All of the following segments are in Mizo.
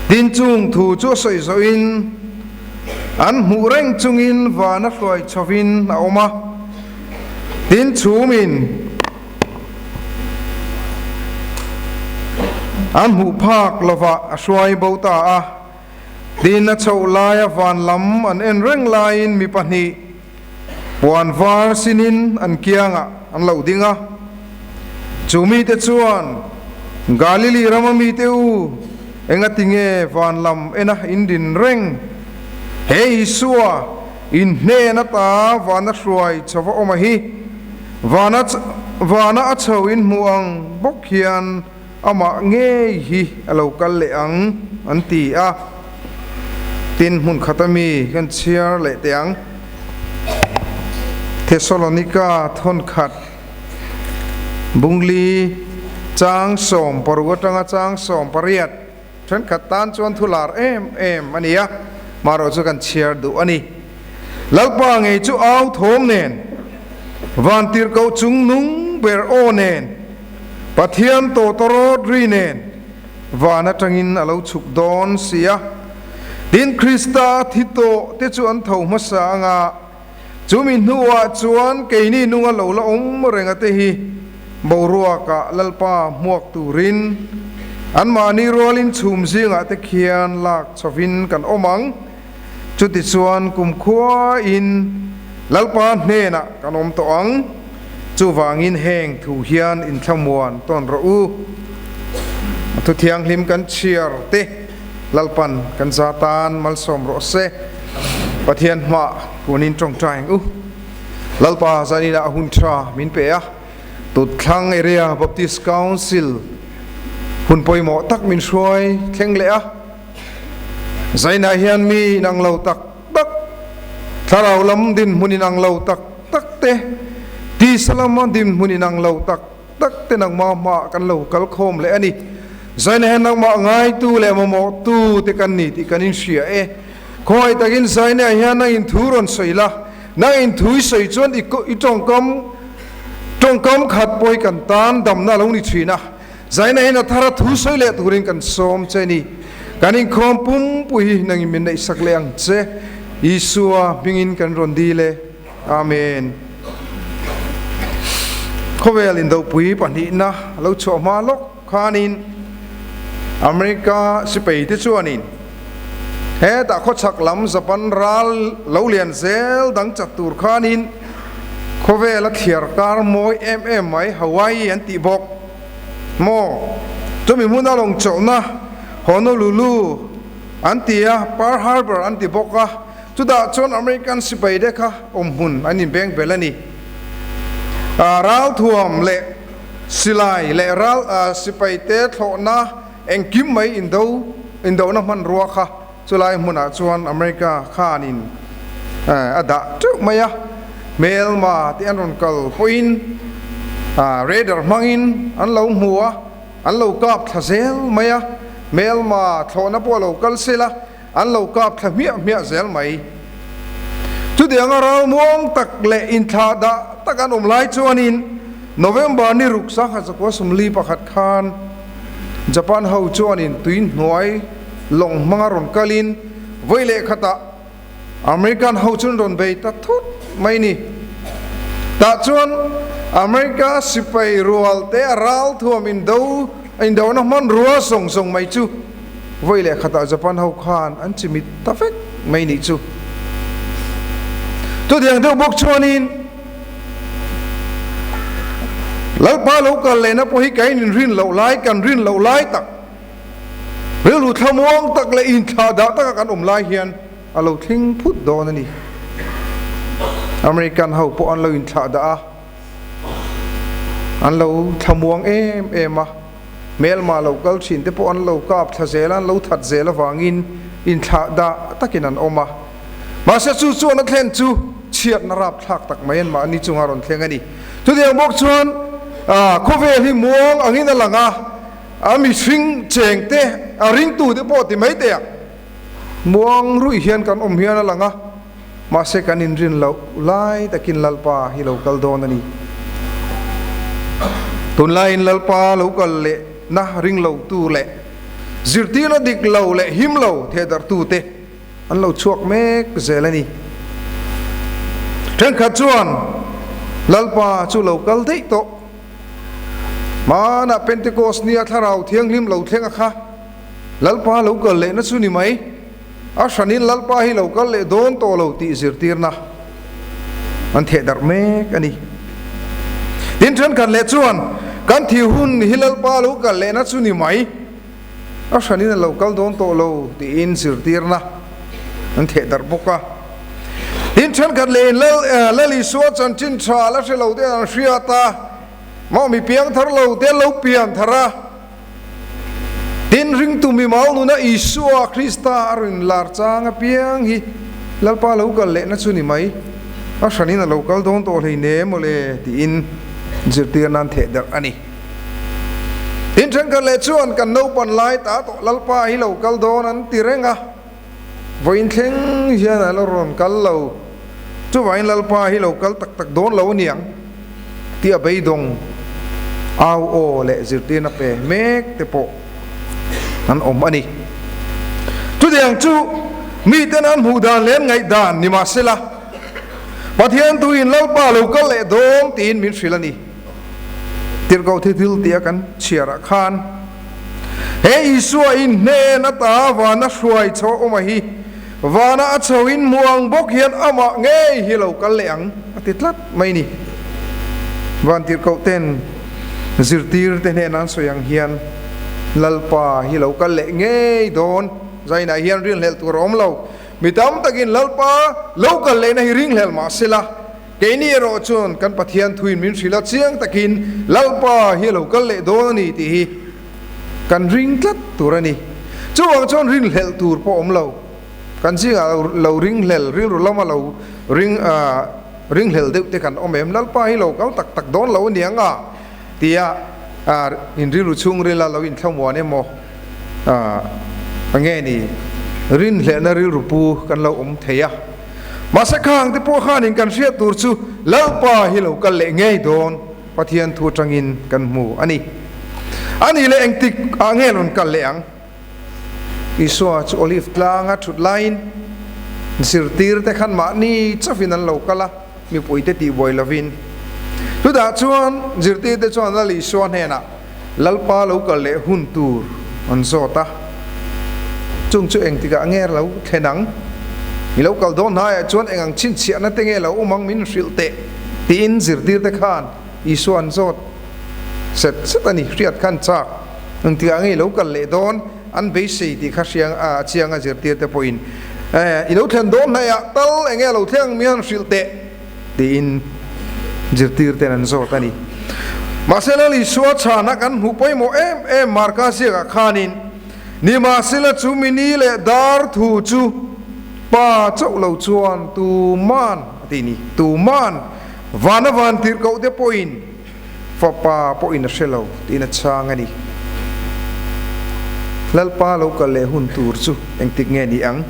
Tin chung thu chu a sawi zawhin an hmuh reng chungin vana hruai chhovin a awm a. Tin chhumin an hmuh phak lovah a hruai bo ta a. Tin a chhoh laia van lam an en reng laiin mi pahnih puan var sinin an kiangah an lo ding a. Chu mite chuan, Galili rama mite u, engati nge van lam ena in din reng? He Isua in hnen ata vana hruai chho va awm a hi, vana vana a chho in hmuh ang bawk hian amah ngei hi a lo kal leh ang, an ti a. Tin, hmun khata mi kan chhiar leh teh ang. Thesalonika thawnkhat Bungli chang 16 atanga chang 18 thenkhat tan chuan thu lar em em a ni a, marawh chu kan chhiar duh a ni. Lalpa ngei chu au thawm nen, vantirhkoh chung nung ber aw nen, Pathian tawtawrawt ri nen van atangin a lo chhuk dawn si a. Tin, Krista thi tawh te chu an tho hmasa anga, Chumi hnuah chuan keini nunga lo la awm renga te hi boruakah Lalpa hmuak turin anmahni rualin chhum zingah te khian lak chhovin kan awm ang. Chutichuan kumkhuain Lalpa hnenah kan awm tawh ang. Chuvangin heng thu hian inthlamuan tawn rawh u. A thu thianghlim kan chhiar te Lalpan kan za tan malsawm rawh se. Pathian hmah kunin tawngtai ang u. Lalpa zaninah a hun tha min pe a, Tutthlang Area Baptist Council hun pawimawh tak min hruai thleng leh a. Zainah hian mi inang lo tak tak, thlarau lam dinhmun inang lo tak tak te, tisa lama dinhmun inang lo tak tak te nangmah hmaah kan lo kal khawm leh a ni. Zaina hian nangmah ngaitu leh mamawhtu te kan ni tih kan inhria e. Khawngaih takin Zaina hian nang in thu rawn sawi la, nang in thu i sawi chuan i i tawngkam tawngkam khat pawh hi kan tan damna a lo ni thin a. Zaina hian a thara thu sawi leh turin kan sawm che ni. Kan inkhawm pumpui hi nang in min neihsak leh ang che. Isua hmingin kan rawn dil e. Amen. Khawvel indopui pahnihna lo chhuah hma lawk khanin America sipai te chuanin hetah khawchhak lam Japan ral lo lian zel dang chat tur khanin khawvel a thliar kar mawi em em mai Hawaii an tih bawk maw chumi hmuna lawng chawlhna Honolulu an ti a, Pearl Harbor an ti bawk a. Chutah chuan American sipai te kha awm hmun an inbeng bel a ni. Ralthuam leh silai leh ral sipai te thlawhna engkim mai indo indona hmanrua kha chulai hmunah chuan America khanin a dah teuh mai a. Hmelma te an rawn kal pawhin radar hmangin an lo hmu a, an lo kap thla zel mai a. Hmelma thlawhna pawh a lo kal sela. An lo kap thla hmiah hmiah zel mai. Chutianga ralmuang tak leh inthlah dah tak an awm lai chuanin November ni ruk 1941 khan Japan ho chuanin tui hnuai lawng hmanga rawn kalin vawi leh khatah American ho chuan rawn bei ta thut mai ni. Tah chuan America sipai rual te a ralthuam indo indona hmanrua zawng zawng mai chu Vawi leh khatah Japan ho khan an chimit ta vek mai nih chu. Chutiang deuh bawk chuanin Lalpa lo kal lehna pawh hi kain inrin loh lai, kan rin loh lai tak, rilru thlamuang tak leh inthlah dah taka kan awm lai hian a lo thleng phut dawn a ni. American ho pawh an lo inthlah dah a, an lo thlamuang em em a. Hmelma lo kal thin te pawh an lo kap thla zel a, an lo that zel avangin inthlah dah takin an awm a. Mahse chu chuan a thlen chu chhiatna rapthlak tak mai an mahni chunga rawn thleng a ni. Chutiang bawk chuan khawvel hi muang angin a lang a, a mihring cheng te, a ringtu te pawh ti mai teh ang, muang ruih hian kan awm hian a lang a, mahse kan inrin loh lai takin Lalpa hi lo kal dawn a ni. Tunlaiin Lalpa lo kal leh na ring lo tu leh Zirtirna dik lo leh him lo thehdarhtute an lo chhuak mek zel a ni. Thenkhat chuan Lalpa chu lo kal daih tawh. Hmanah Pentecost nia Thlarau Thianghlim lo thleng a kha Lalpa lo kal lehna chu ni mai. A hranin Lalpa hi lo kal leh dawn tawh lo tih zirtirna an theh darh mek a ni. Tin, thenkhat leh chuan kan thih hun hi Lalpa lo kal lehna chu ni mai, a hranin a lo kal dawn tawh lo tiin zirtirna an theh darh bawk a. Tin, thenkhat leh in Lal Isua chanchin tha la hre lo te an hriat a, mah mi piang thar lo te an lo pian thar a. Tin, ringtu mimal nuna Isua Krista a rawn lar chang apiang hi Lalpa lo kal lehna chu ni mai, a hranin a lo kal dawn tawh hlei ne maw le tiin zirtir nan theh derh a ni. Tin, thenkhat leh chuan kan naupan lai ta tawh Lalpa hi lo kal dawn an ti reng a, vawiin thleng hian a la rawn kal lo, chuvangin Lalpa hi lo kal tak tak dawn lo aniang. Tih a beidawng au aw leh zirtirna pe mek te pawh an awm a ni. Chutiang chu miten an hmuh dan leh an ngaih dan ni mahsela, Pathian tuin Lalpa lo kal leh dawn tiin min hrilh a ni. Tirhkoh thil tia kan chhiarah khan he Isua in hnen ata vana hruai chho awma hi vana a chho in hmu ang bawk hian amah ngei hi lo kal leh ang a ti tlat mai ni. Van tirhkoh ten zirtir te hnena an sawi ang hian Lalpa hi lo kal leh ngei dawn zainah hian rinhlelh tur a awm lo. Mi tam takin Lalpa lo kal lehna hi ringhlelh mah sela, Keini erawh chuan kan Pathian thuin min hrilh a, chiang takin Lalpa hi a lo kal leh dawn a ni tih hi kan ring tlat tur a ni. Chuvang chuan rinhlelh tur pawh awm lo. Kan zingah lo ringhlel, rilru lama lo ring ringhlel deuh te kan awm em? Lalpa hi lo kal tak tak dawn lo a ni ang a tia in rilru chhungrila lo inthlamuan emaw nge ni rinhlelhna rilru pu kan lo awm thei a. Mahse khang te pawh khanin kan hriat tur chu Lalpa hi lo kal leh ngei dawn Pathian thu atangin kan hmu a ni. A nih leh engtik ah nge rawn kal leh ang? Isua chu Olive tlanga thut laiin zirtir te khan mahni chauhin an lo kal a, mipui te tihbuai lovin. Chutah chuan zirtir te chuan Lal Isua hnenah Lalpa lo kal leh hun tur an zawt a, chung chu engtikah nge lo thlen ang? I lo kal dawn hnaiah chuan eng ang chhinchhiahna te nge lo awm ang min hrilh teh? tiin zirtirte khan Isua an zawt set set a ni. Hriat khan chak engtikah nge i lo kal leh dawn an beisei tih kha hriang a chiang a zirtirte pawhin i lo thlen dawn hnaiah tal eng nge lo thleng ang mi han hrilh teh? Tiin zirtirten an zawt a ni. Mahse Lal Isua chhana kan hmuh pawimawh em em Marka ziakah khanin, Nimahsela chu mini leh dar thu chu Pa chauh lo chuan tuman, a ti ni, tuman vana van tirhkoh te pawhin Fapa pawhin a hre lo, tiin a chhang a ni. Lalpa lo kal leh hun tur chu engtik nge ni ang?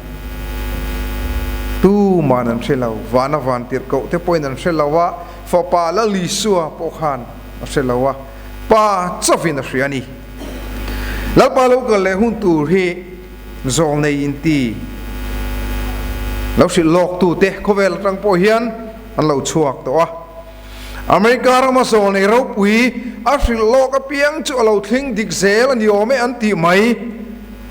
Tuman an hre lo, vana van tirhkoh te pawhin an hre lo a, Fapa Lal Isua pawh khan a hre lo a, Pa chauhin a hria a ni. Lalpa lo kal leh hun tur hi zawlnei inti lo hrilh lawk tute khawvel atang pawh hian an lo chhuak tawh a. America rama zawlnei ropui a hrilh lawk apiang chu a lo thleng dik zel a ni awm e an tih mai.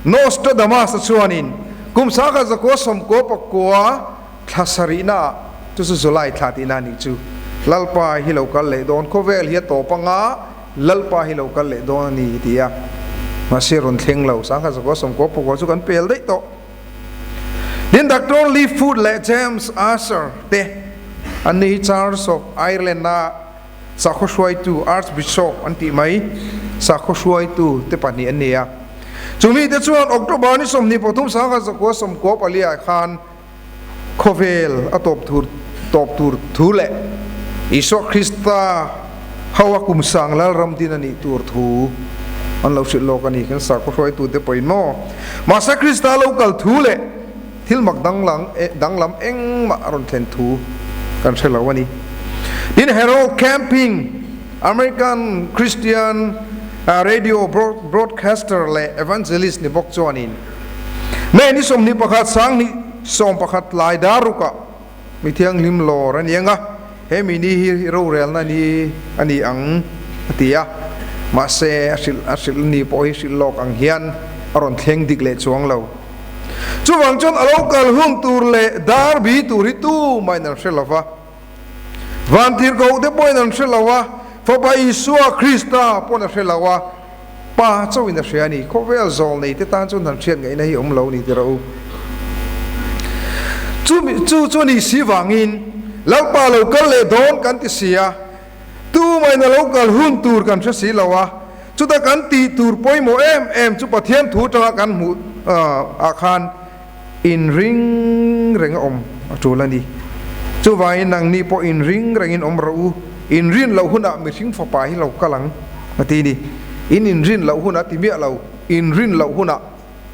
Nostradamus-a chuanin kum 1999 thla sarihnaah, chu chu July thla tihna a nih chu, Lalpa hi lo kal leh dawn, khawvel hi a tawp anga Lalpa hi lo kal leh dawn a ni ti a, mahse rawn thleng lo, 1999 chu kan pel daih tawh. Tin, Doctor Lee Foot leh James Ussher te an ni hi Church of Ireland-a sakhaw hruaitu, Archbishop an tih mai, sakhaw hruaitu te pahnih an ni a. Chumi te chuan October ni 23 1994 khan Khawvel a tawp tur tawp tur thu leh Isua Krista ho a kum sang Lalram din a nih tur thu an lo hrilh lawk a ni. Kan sakhaw hruaitute pawhin maw mahse Krista lo kal thu leh thil mak danglam danglam engmah a rawn thlen thu kan hre lo a ni. Tin, Harold Camping, American Christian. Radio broadcaster leh evangelist ni bawk chuanin May ni 21 2011 tlai dar rukah mi thianghlim lawr a ni ang a, he mi ni hi rorelna ni a ni ang a ti a, mahse a hrilh a hrilh ni pawh hi hrilh lawk ang hian a rawn thleng dik leh chuang lo. Chuvang chuan a lo kal hun tur leh dar bi tur hi tumahin an hre lo va. Vantirhkoh te pawhin an hre lo a, Fapa Isua Krista pawn a hre lo a, Pa chauhin a hria a ni. Khawvel zawl nei te tan chuan han hriat ngaihna hi awm lo ni ti rawh u. Chumi chu chu a ni si vangin Lalpa lo kal leh dawn kan ti si a, tumahin a lo kal hun tur kan hre si lo a, chuta kan tih tur pawimawh em em chu Pathian thu atanga kan hmuh ah khan Inring reng a awm a tul a ni. Chuvangin nangni pawh inring rengin awm rawh u, inrin loh hunah mihring fapa hi lo kal ang, a ti ni. In inrin loh hunah ti miah lo, inrin loh hunah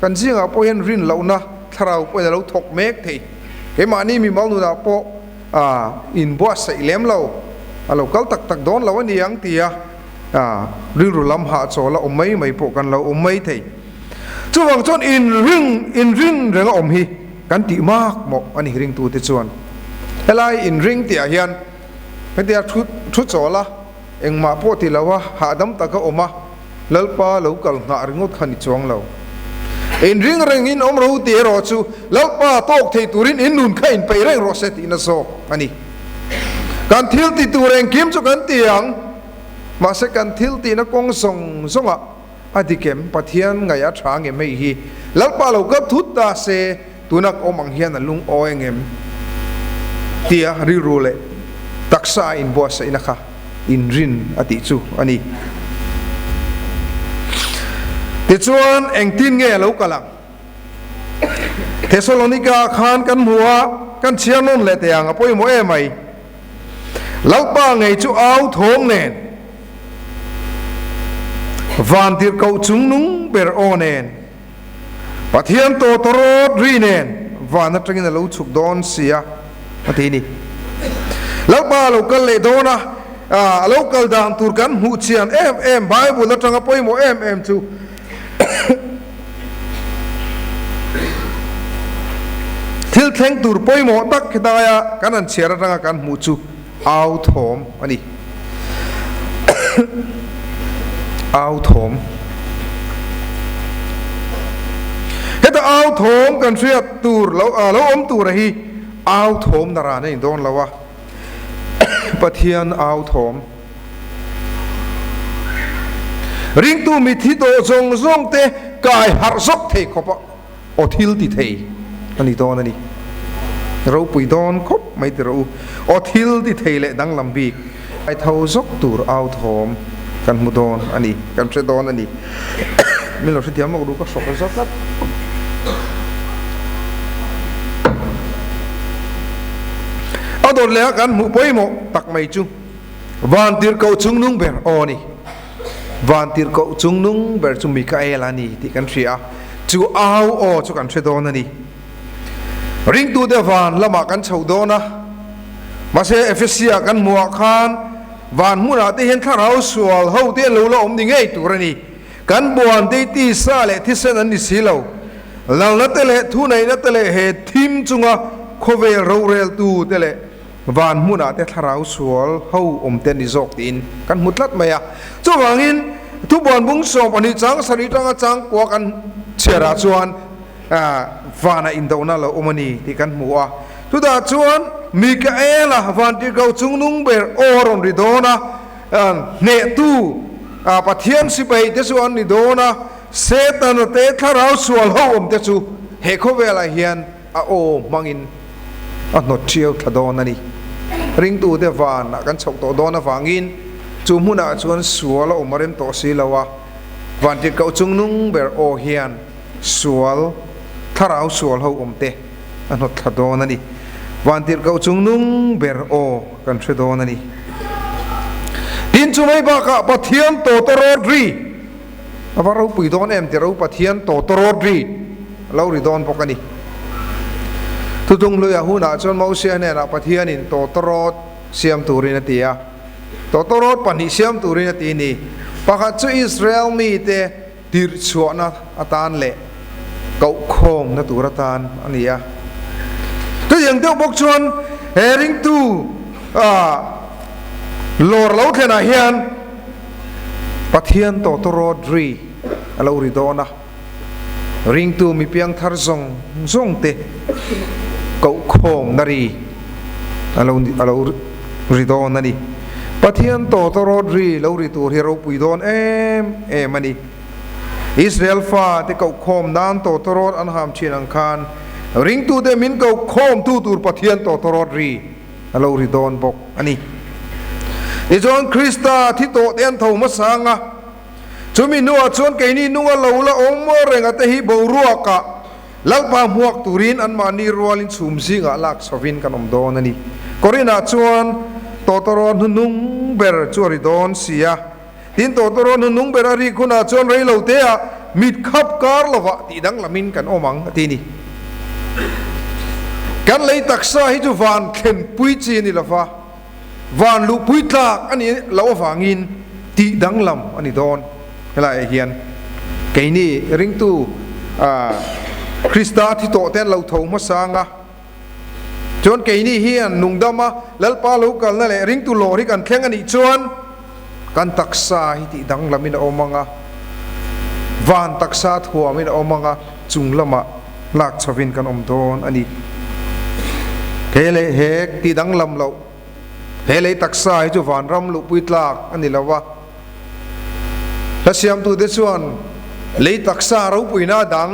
kan zingah pawh hian rin lohna thlarau pawhin a lo thawk mek thei. Keimahni mimal nunah pawh inbuatsaih lem lo, a lo kal tak tak dawn lo a ni ang tia rilru lam hahchawl a awm mai mai pawh kan lo awm mai thei. Chuvang chuan inring inrin reng a awm hi kan tih mak mawh a ni ringtute chuan. Helai inring tihah hian hetia thu thu chawl a, engmah pawh ti lo a, hahdam taka awm a, Lalpa lo kal nghah ringawt kha ni chuang lo. Inring rengin awm ro tih erawh chu Lalpa tawk thei turin in nun kha inpeih reng rawh se tihna zawk a ni. Kan thil ti tur engkim chu kan ti ang, mahse kan thil tihna kawng zawng zawngah A dik em? Pathian ngaih a tha ngem hei hi? Lalpa lo kal thut ta se, tuna ka awm ang hian a lungawi ngem? Tia rilru leh taksa a inbuatsaihna kha inrin a tih chu a ni. Tichuan, engtin nge a lo kal ang? Thesalonika khan kan hmu a, kan chhiar nawn leh teh ang, a pawimawh em mai. Lalpa ngei chu au thawng nen, van tirhkoh chungnung ber aw nen, Pathian tawtawrawt ri nen van atangin a lo chhuk dawn si a, a ti ni. Lalpa a lo kal leh dawn a, a lo kal dan tur kan hmuh chian em em Bible atanga pawimawh em em chu, Thil thleng tur pawimawh tak khitaia kan han chhiar atanga kan hmuh chu au thawm a ni. Au thawm. Heta au thawm kan hriat tur lo lo awm tura hi au thawm naran a ni dawn lo a, Pathian au thawm. Ringtu mithi tawh zawng zawng te kai harh zawk thei khawp a aw thil ti thei a ni dawn a ni. Ropui dawn khawp mai ti rawh u. Aw thil ti thei leh danglam bik kai tho zawk tur au thawm kan hmu dawn a ni, kan hre dawn a ni. Min lo hrethiam lawk duh ka hrawk zawk tlat. A dawt leh a kan hmuh pawimawh tak mai chu. Vantirhkoh chungnung ber aw ni. Vantirhkoh chungnung ber chu Mikael a ni tih kan hria a, chu au aw chu kan hre dawn a ni. Ringtute van lamah kan chho dawn a, mahse Ephesia kan hmuhah khan van hmunah te hian thlarau sual ho te an lo la awm ni ngei tur a ni. Kan buan te tisa leh thisen an ni si lo. Lalna te leh thuneihna te leh he thim chunga khawvel roreltu te leh Van hmunah te thlarau sual ho awm te ni zawk tiin kan hmu tlat mai a. Chuvangin thubuan bung 12 chang sarih tanga chang kua kan chhiarah chuan vanah indohna lo awm a ni tih kan hmu a. Chutah chuan Mikaela vantirhkoh chungnung ber aw a rawn ri dawn a, hnehtu Pathian sipai te chu an ni dawn a, Setana te thlarau sual ho awm te chu he khawvelah hian a aw hmangin a hnawt ṭhiau thla dawn a ni. Ringtute vanah kan chhoh tawh dawn avangin chu hmunah chuan sual a awm a rem tawh si lo a, vantirhkoh chungnung ber aw hian sual, thlarau sual ho awmte a hnawt thla dawn a ni. Vantirhkoh chungnung ber aw kan hre dawn a ni. Tin, chu mai bakah Pathian tawtawrawt ri a va ropui dawn em ti ro Pathian tawtawrawt ri a lo ri dawn bawk a ni. Thutung hluia hunah chuan Mosia hnenah Pathianin tawtawrawt siam turin a ti a, tawtawrawt pahnih siam turin a ti ni. Pakhat chu Israel mite tirh chhuahna atan leh kohkhawmna tur atan a ni a. Chutiang deuh bawk chuan he ringtu lawr lo thlenah hian Pathian tawtawrawt ri a lo ri dawn a. Ringtu mi piangthar zawng zawng te kohkhawmna ri a lo a lo ri dawn a ni. Pathian tawtawrawt ri lo ri tur hi ropui dawn em em a ni. Israel fa te kohkhawm nan tawtawrawt an ham thin ang khan ringtute min kohkhawmtu tur Pathian tawtawrawt ri a lo ri dawn bawk a ni. Tichuan Krista thi tawh te an tho hmasa ang a. Chumi hnuah chuan keini nunga lo la awm renga te hi boruakah Lalpa hmuak turin anmahni rualin chhum zingah lak chhovin kan awm dawn a ni. Korinah chuan tawtawraw hnuhnung ber chu a ri dawn si a. Tin, tawtawraw hnuhnung ber a rik hunah chuan reiloteah mit khap kar lovah tih danglamin kan awm ang a ti a ni. Kan lei taksa hi chu van thlenpui chi a ni lova. Van luhpui tlak a nih loh avangin tih danglam a ni dawn. Helaiah hian keini ringtu Krista thi tawh te an lo tho hmasa ang a, chuan keini hian nungdama Lalpa lo kalna leh ringtu lawr hi kan thleng a nih chuan kan taksa hi tih danglamin a awm ang a, van taksa thuamin a awm ang a, chung lamah lak chhovin kan awm dawn a ni. He leh hek tih danglam loh, he lei taksa hi chu vanram luhpui tlak a ni lo a. Hla siamtute chuan lei taksa ropuina a dang,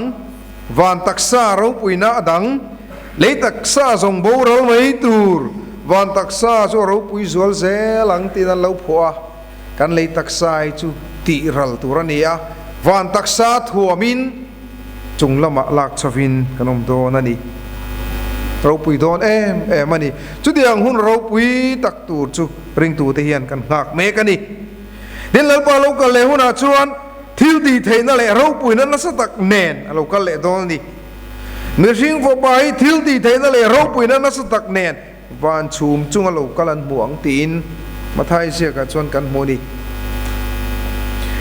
van taksa ropuina a dang, lei taksa zawng boral mai tur van taksa chu a ropui zual zel ang tiin an lo phuah a. Kan lei taksa hi chu tih ral tur a ni a, van taksa thuamin chung lamah lak chhovin kan awm dawn a ni. Ropui dawn em em a ni. Chutiang hun ropui tak tur chu ringtute hian kan nghak mek a ni. Tin, Lalpa lo kal leh hunah chuan thil tih theihna leh ropuina nasa tak nen a lo kal leh dawn a ni. Mihring fapa hi thil tih theihna leh ropuina nasa tak nen Van chhum chunga lo kal an hmu ang tiin Mathai ziakah chuan kan hmu a ni.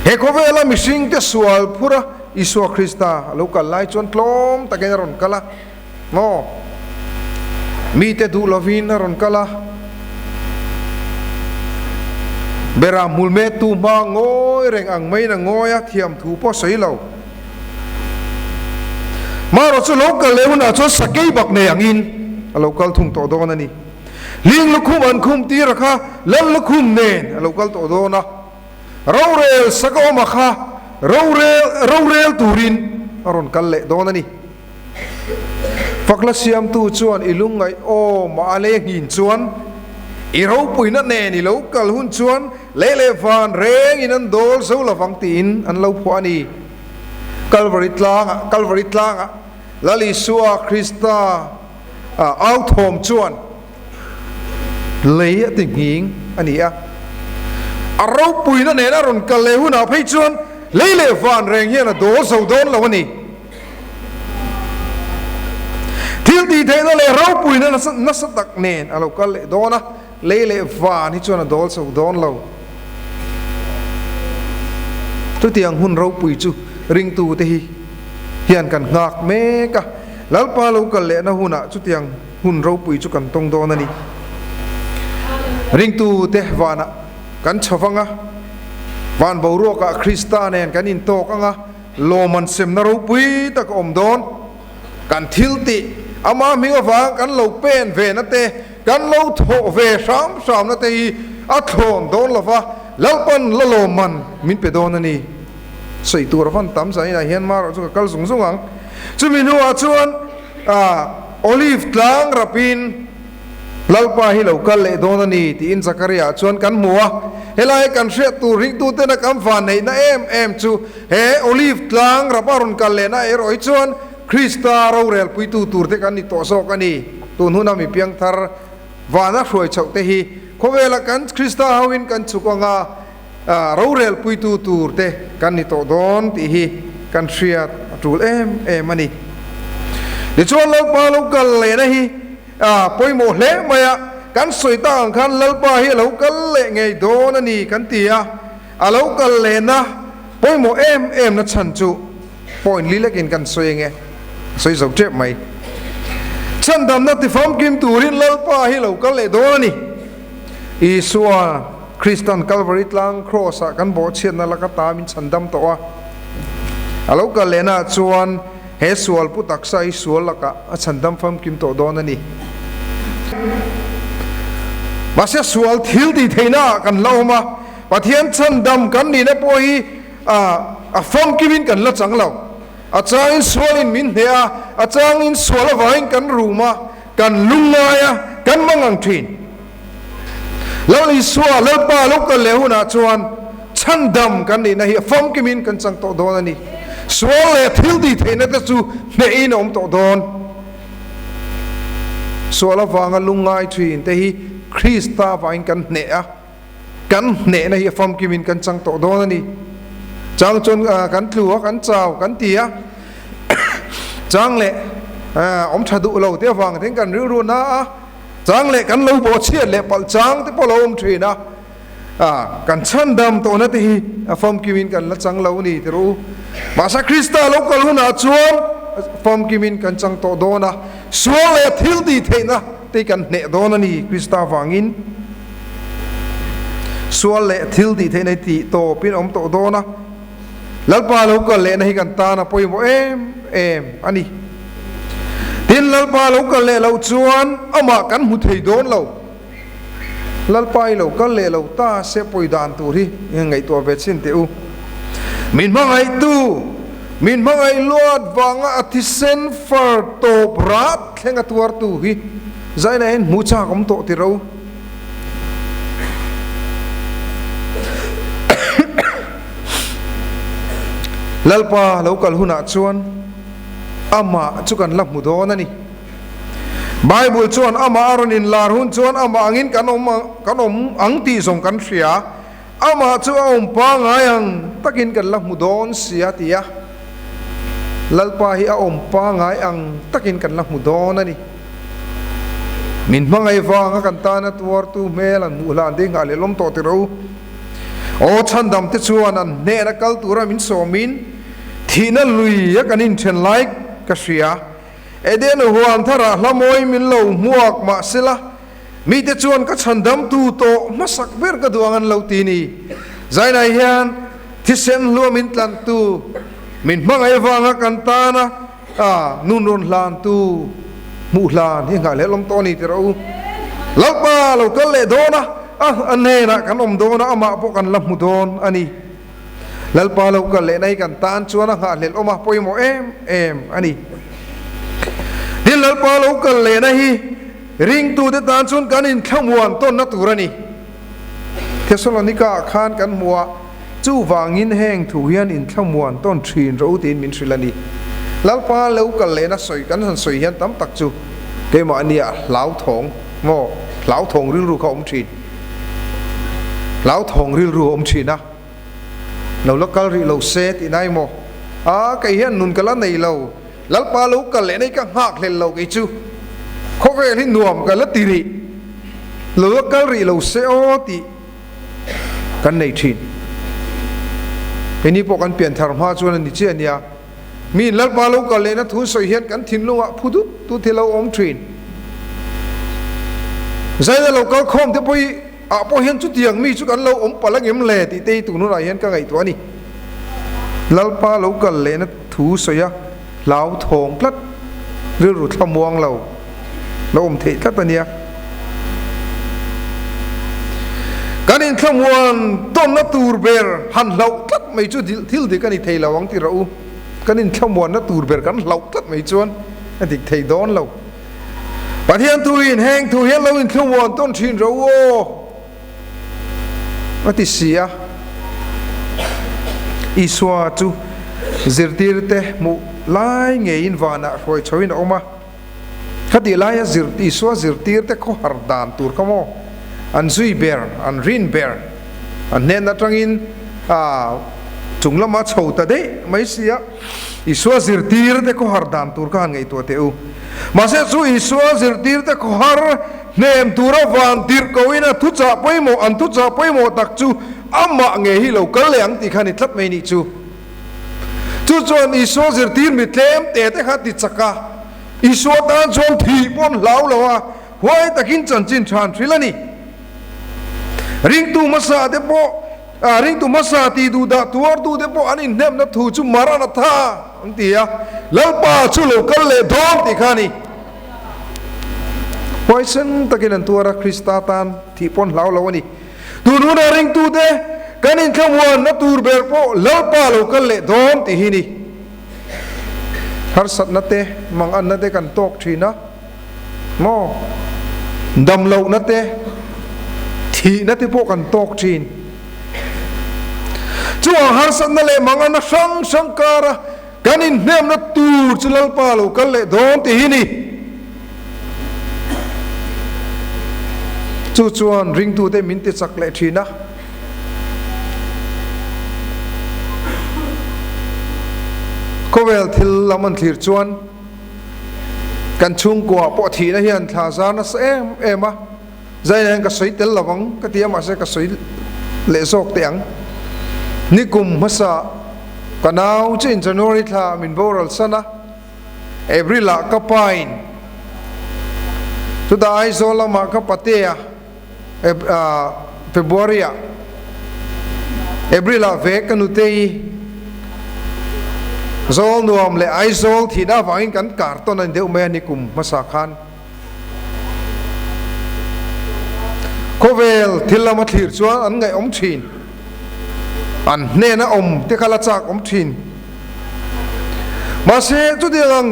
He khawvela mihringte sual phura Isua Krista a lo kal lai chuan tlawm takin a rawn kal a, maw? Mite duh lovin a rawn kal a, Bera hmul mettu hma ngawi reng ang maiin a ngawi a, thiam thu pawh sawi lo. Marawh chu lo kal leh hunah chuan sakei bak nei angin a lo kal thung tawh dawn a ni. Hling lukhum an khum tir a kha lal lukhum nen a lo kal tawh dawn a, rorel sak a awm a kha rorel rorel turin a rawn kal leh dawn a ni. Fakhla siamtu chuan i lungngaih aw mah a lei nghin chuan i ropuina nen i lo kal hun chuan lei leh van rengin an dawl zo lovang tiin an lo phuah a ni. Kalvari tlangah, Kalvari tlangah Lal Isua Krista au thawm chuan lei a ti nghing a ni a. A ropuina nen a rawn kal leh hunah phei chuan lei leh van reng hian a dawl zo dawn lo a ni. Thil tih theihna leh ropuina nasa tak nen a lo kal leh dawn a, lei leh van hi chuan a dawl chho dawn lo. Chutiang hun ropui chu ringtute hi hian kan nghak mek a, Lalpa lo kal lehna hunah chutiang hun ropui chu kan tawng dawn a ni. Ringtute vanah kan chho vang a, van boruakah Krista nen kan intawk ang a, Lawman semna ropui tak a awm dawn. Kan thil tih, ama hming avang kan lo pen ve na te, kan lo thawh ve hram hram na te hi a thlawn dawn lo va, Lalpan la lawmman min pe dawn a ni. Sawi tur a van tam zan inah hian marawh chu ka kal zung zung ang. Chumi hnuah chuan Olive tlang rapin Lalpa hi lo kal leh dawn a ni tiin Zakaria chuan kan hmu a. Helai kan hriat tur ringtutena kan vanneihna em em chu he Olive tlang rap a rawn kal lehna erawh hi chuan Krista rorelpuitu turte kan ni tawh zawk a ni. Tun huna mi piangthar vana hruai chhoh te hi khawvela kan Krista hoin kan chhuk anga rorelpuitu turte kan ni tawh dawn tih hi kan hriat a tul em em a ni. Tichuan Lalpa lo kal lehna hi a pawimawh hle mai a, kan sawi tak ang khan Lalpa hi a lo kal leh ngei dawn a ni kan ti a. A lo kal lehna pawimawh em em na chhan chu point li lekin kan sawi ange, a sawi zo tep mai. Chhandamna tifamkim turin Lalpa hi lo kal leh dawn a ni. Isua Kristan Kalvari tlang Kraws ah kan bawhchhiatna laka ta min chhandam tawh a. A lo kal lehna ah chuan he sual pu taksa hi sual lakah a chhandam famkim tawh dawn a ni. Mahse sual thil tih theihna ah kan la awm a, Pathian chhandam kan nihna pawh hi a famkimin kan la chang lo. A changin sualin min hneh a, a changin sual avangin kan rum a, kan lungngai a, kan mangang thin. Lal Isua, Lalpa lo kal leh hunah chuan chhandam kan nihna hi a famkimin kan chang tawh dawn a ni. Sual leh thil tih theihna te chu hnehin a awm tawh dawn. Sual avanga lungngai thin te hi Krista avangin kan hneh a. Kan hnehna hi a famkimin kan chang tawh dawn a ni. Chang chuan kan tlu a, kan chau kan ti a, chang leh awm tha duh lo te avang ten kan rilru na a, chang leh kan lo bawhchhiat leh palh chang te pawh lo awm thin a, kan chhandam tawhna te hi a famkimin kan la chang lo ni ti rawh u. Mahse Krista lo kal hunah chuan famkimin kan chang tawh dawn a, sual leh thil tih theihna te kan hneh dawn a ni Krista vangin. Sual leh thil tih theihna hi tih tawpin a awm tawh dawn a, Lalpa lo kal lehna hi kan tan a pawimawh em em a ni. Tin, Lalpa lo kal leh loh chuan amah kan hmu thei dawn lo. Lalpa i lo kal leh lo ta se pawi dan tur hi ngaihtuah ve chhin teh u. Min hmangaihtu, min hmangaih luat vanga a thisen far tawp rat thleng a tuartu hi zaina hian hmuh chak awm tawh ti ro. Lalpa lo kal hunah chuan amah chu kan la hmu dawn a ni. Bible chuan amah a rawn inlar hun chuan amah angin kan awm kan awm ang tih zawng kan hria. Amah chu a awm pangai ang takin kan la hmu dawn si a ti a. Lalpa hi a awm pangai ang takin kan la hmu dawn a ni. Min hmangaih vanga kan tana tuartu hmel an hmuh hlan ding ah leh lawm tawh tirh u. Aw chhandam te chuan an hnehna kal tura min sawmin thihna lui a kan inthen lai ka hria. Eden huan tharah hla mawi min lo hmuak mahsela mite chuan ka chhandamtu tawh hmasak ber ka duh ang an lo ti ni. Zainai hian thisen hlua min tlantu, min hmangaih vanga kan tana nun rawn hlantu hmuh hlan hi nghah hlelawm tawh a ni ti rawh u. Lalpa lo kal leh dawn a, a hnenah kan awm dawn a, amah pawh kan la hmu dawn a ni. Lalpa lo kal lehna hi kan tan chuan a nghahhlelh awm a pawimawh em em a ni. Tin, Lalpa lo kal lehna hi ringtute tan chuan kan inthlamuan tawnna tur a ni. Thesalonika ah khan kan hmu a, chuvangin heng thu hian inthlamuan tawn thin rawh u tiin min hrilh a ni. Lalpa lo kal lehna sawi kan han sawi hian tam tak chu keimahnia hlauthawng maw hlauthawng rilru kha awm thin. Hlauthawng rilru a awm thin a. Lo la kal rih lo se tih nai maw? A, kei hian nun ka la nei lo. Lalpa lo kal leh nei ka nghak hlel lo kei chu. Khawvel hi nuam ka la ti rih. Lo la kal rih lo se aw tih kan nei thin. Keini pawh kan pian thar hma chuan a ni chiah nia. Mi in Lalpa lo kal lehna thu sawi hian kan thinlungah phu dut dut hi lo awm thin. Zaina lo kal khawm te pawh hi ah pawh hian chutiang mi chu kan lo awm palh angem le tih te hi tun hunah hian ka ngaihtuah a ni. Lalpa lo kal lehna thu sawi a hlauthawng tlat, rilru thlamuang lo lo awm theih tlat a nia. Kan inthlamuan tawnna tur ber han hlauh tlat mai chu thil dik a ni thei lo ang ti rawh u. Kan inthlamuanna tur ber kan hlauh tlat mai chuan a dik thei dawn lo. Pathian thuin heng thu hian lo inthlamuan tawn thin rawh u aw a ti si a. Isua chu zirtirte hmuh lai ngeiin vanah hruai chhoin a awm a. Khatih laia zir Isua zirtirte khawhar dan tur kha maw an zui ber, an rin ber, an hnen atangin chung lama chho ta daih mai si a, Isua zirtirte khawhar dan tur kha han ngaihtuah teh u. Mahse chu Isua zirtirte khawhar hnem tura van tirh koin a thuchah pawimawh, an thuchah pawimawh tak chu. Amah ngei hi lo kal leh ang tih kha a ni tlat mai nih chu. Chu chuan Isua zirtir mi tlem te te kha ti chak a, Isua tan chuan thih pawh an hlau lo a, huai takin chanchin tha an hrilh a ni. Ringtu hmasa te pawh, ringtu hmasa tih duh dah tuartu te pawh an inhnemna thu chu Maranatha an ti a, Lalpa chu lo kal leh dawn tih kha a ni. Huaisen takin an tuar a, Krista tan thih pawh an hlau lo a ni. Tun huna ringtute kan inthlamuanna tur ber pawh Lalpa lo kal leh dawn tih hi ni. Harsatna te, manganna te kan tawk thin a maw? Damlohna te, thihna te pawh kan tawk thin. Chuvang harsatna leh manganna hrang hrang kara Kan inhnemna tur chu Lalpa lo kal leh dawn tih hi ni. Chu chuan ringtute min ti chak leh thin a. Khawvel thil lam an thlir chuan kan chhungkua pawh thihna hian thla zar nasa em em a. Zaina hian ka sawi tel lo ang ka ti a mahse ka sawi leh zawk teh ang. Nikum hmasa ka nau chu in January thla min boral san a, April ah ka pa in chutah Aizawl lamah ka patea February ah April ah ve ka nutei Zawl nuam leh Aizawl thihna avangin kan kar tawn a ni deuh mai a nikum hmasa khan. Khawvel thil lama thlir chuan an ngaihawm thin, an hnena awm te kha la chak awm thin. Mahse, chutiang ang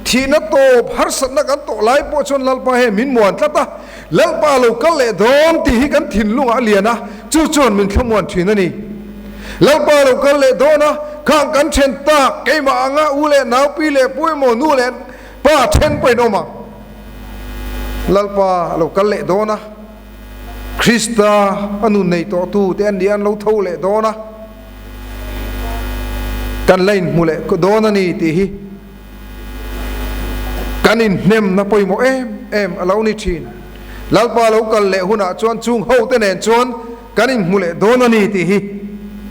thihna tawp harsatna kan tawh lai pawh chuan Lalpa hian min muan tlat a, Lalpa lo kal leh dawn tih hi kan thinlungah a lian a, chu chuan min thlamuan thin a ni. Lalpa lo kal leh dawn a, khang kan then tak keimah anga u leh nau pi leh pu emaw nu leh Pa then pawhin awm ang. Lalpa a lo kal leh dawn a, Krista a nun nei tawhtu te an ni a, an lo tho leh dawn a, kan la inhmu leh dawn a ni tih hi kan inhnemna pawimawh em em a lo ni thin. Lalpa a lo kal leh hunah chuan chung ho te nen chuan kan inhmu leh dawn a ni tih hi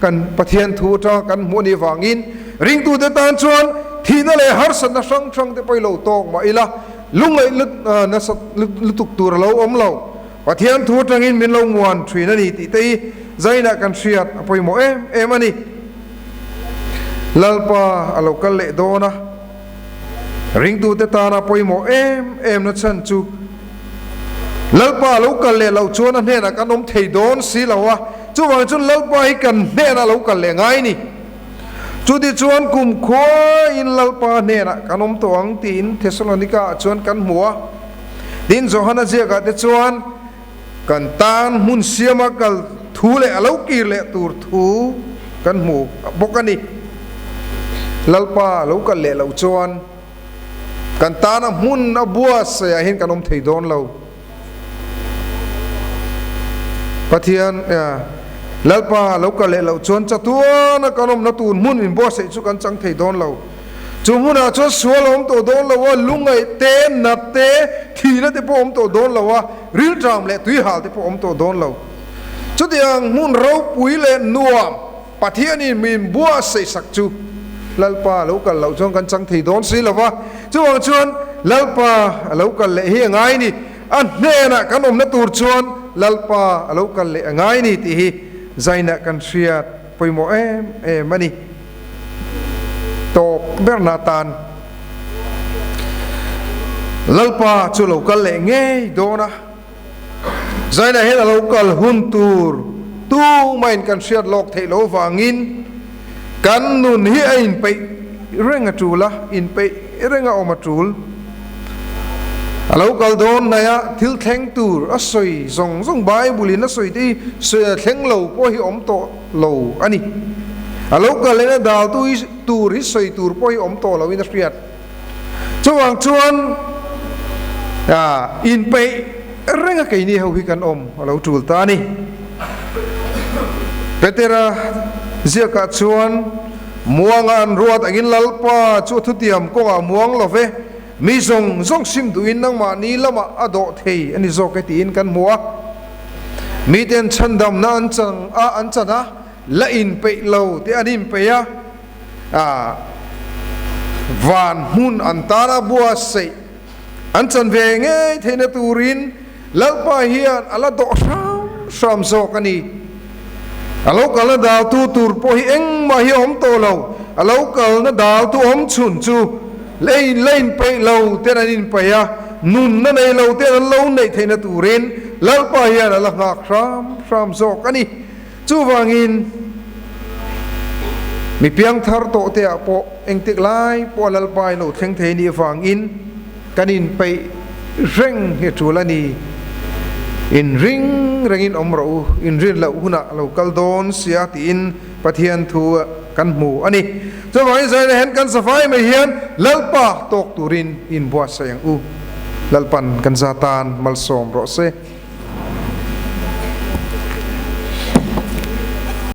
kan Pathian thu atanga kan hmuh a nih vangin ringtute tan chuan thihna leh harsatna hrang hrang te pawh i lo tawk mah ila lungngaih nasat lutuk tur a lo awm lo. Pathian thu atangin min lo muan thin a ni tih te hi zainah kan hriat a pawimawh em em a ni. Lalpa a lo kal leh dawn a, ringtute tana pawimawh em em na chhan chu, Lalpa a lo kal leh loh chuan a hnenah kan awm thei dawn si lo a, chuvang chuan Lalpa hi kan hnenah a lo kal leh ngai ni. Chuti chuan kum khuain Lalpa hnenah kan awm tawh ang tiin Thesalonika ah chuan kan hmu a. Tin, Johana ziakah te chuan kan tan hmun siama kal thu leh a lo kir leh tur thu kan hmu bawk a ni. Lalpa a lo kal leh loh chuan Kan tana hmun a buatsaih ah hian kan awm thei dawn lo. Pathian, Lalpa lo kal leh loh chuan chatuana kan awmna tur hmun in buatsaih chu kan chang thei dawn lo. Chu hmunah chuan sual a awm tawh dawn lo a, lungngaih te, nat te, thihna te pawh a awm tawh dawn lo a, rilṭam leh tuihal te pawh a awm tawh dawn lo. Chutiang hmun ropui leh nuam Pathianin min buatsaih sak chu Lalpa a lo kal loh chuan kan chang thei dawn si lo va, chuvang chuan Lalpa a lo kal leh hi a ngai ni, a hnenah kan awmna tur chuan Lalpa a lo kal leh a ngai ni tih hi zainah kan hriat pawimawh em em a ni. Tawp berna atan Lalpa chu lo kal leh ngei dawn a. Zainah hian a lo kal hun tur tumahin kan hriat lawk theih loh vangin kan nun hi a inpeih reng a tul a, inpeih reng a awm a tul. A lo kal dawn hnaih a thil thleng tur a sawi zawng zawng Bible in a sawi te hi sawi a thleng lo pawh hi awm tawh lo a ni. A lo kal lehna dal tu hi tur hi sawi tur pawh hi awm tawh loin a hriat. Chuvang chuan inpeih reng a keini ho hi kan awm a lo tul ta a ni. Petera ziakah chuan, Muanga an ruat angin Lalpa chu a thutiam kawngah muang lo ve, mi zawng zawng sim duhin nangmahni lamah a dawh thei a ni zawk e tiin kan hmu a. Miten chhandamna an chang a, an chan a, la inpeih lo te an inpeih a, ah van hmun an tana buatsaih an chan ve ngei theihna turin Lalpa hian a la dawh hram hram zawk a ni. A lo kalna daltu tur pawh hi engmah hi a awm tawh lo, a lo kalna daltu awm chhun chu lei la inpeih lo ten an inpeih a, nunna nei lo ten an lo neih theihna turin Lalpa hian a la nghak hram hram zawk a ni. Chuvangin mi piangthar tawh te ah pawh engtik lai pawh Lalpa in lo thleng thei nih avangin kan inpeih reng hi a tul a ni. Inring rengin awm rawh u, inrin loh hunah lo kal dawn sia tiin Pathian thu kan hmu a ni. Chuvangin Zaina hian kan safai mai hian Lalpa tawk turin inbuatsaih ang u. Lalpan kan za tan malsawm rawh se.